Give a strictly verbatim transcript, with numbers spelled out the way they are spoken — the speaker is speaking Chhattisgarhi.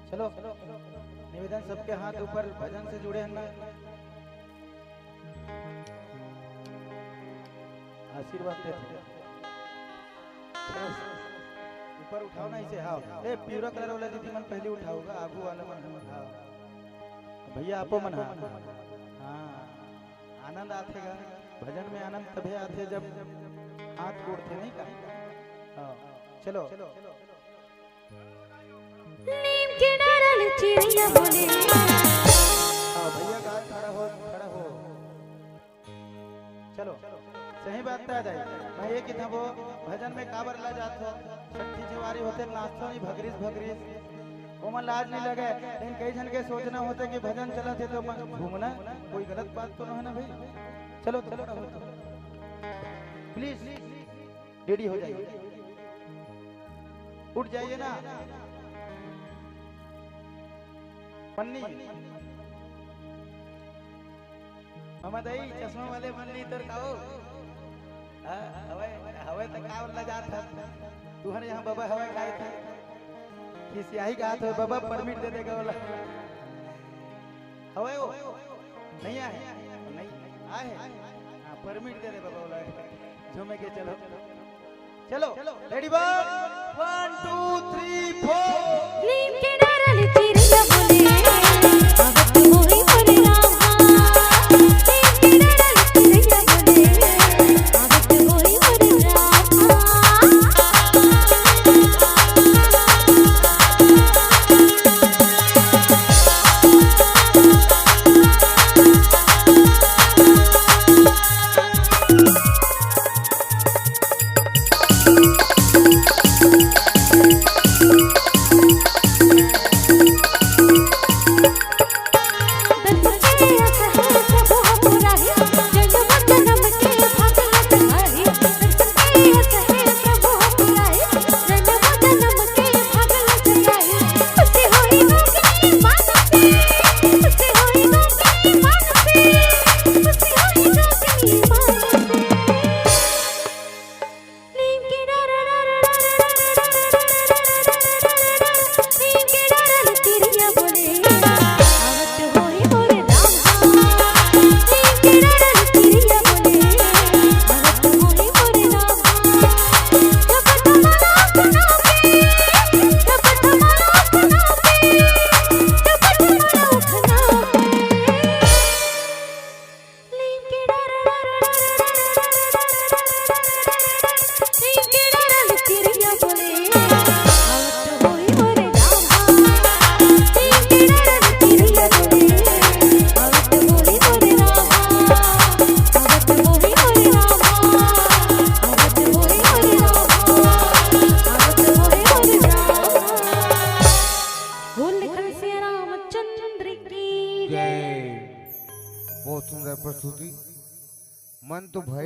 चलो, निवेदन, सबके हाथ ऊपर, भजन से जुड़े हैं ना, आशीर्वाद देते। ऊपर उठाओ ना इसे, हाँ। ए, पीवरा कलर वाला दीदी मन पहले उठाओगा, आगू वाला मन, हाँ। भैया, आपो मन, हाँ। हाँ, आनंद आथे गा। भजन में आनंद तभे आथे, जब हाथ जोड़थे, नहीं का? हाँ, चलो। नीम के डारा ले चिरैया बोले। हाँ, भैया, गा, खड़ा हो, खड़ा हो। चलो, सही बात है दाई। मैं ये कितना वो भजन में काबर ला जात हो, छट्ठी छवारी होते नाचतो नहीं भगरीस भगरीस, ओमन लाज नहीं लगे। लेकिन कई झन के सोचना होते कि भजन चलत हे तो मैं घूमना, कोई गलत बात तो नहीं है ना भाई। चलो, चलो, चलो। प्लीज, रेडी हो जाइए, उठ जाइए ना। मन्नी, मामा दाई, चश्मा वाले मन नहीं तोर काओ? हाँ, हवय, हवय त का वाला जात हस? तुहर यहाँ बाबा हवय काय थे? कि सियाही का हाथ हो बाबा, परमिट दे देगा वाला। हवय वो? नहीं आए? नहीं, आए? हाँ, परमिट दे दे बाबा वाला। झूमे के चलो। चलो, ready, one, one, two, three, four. नीम के डारा ले चिरैया बोले, आवत होई मोरे रामा। नीम के डारा ले चिरैया बोले, आवत होई मोरे रामा। बोल लिखन सिया रामचंद्र की जय। बहुत सुंदर प्रस्तुति। मन तो भय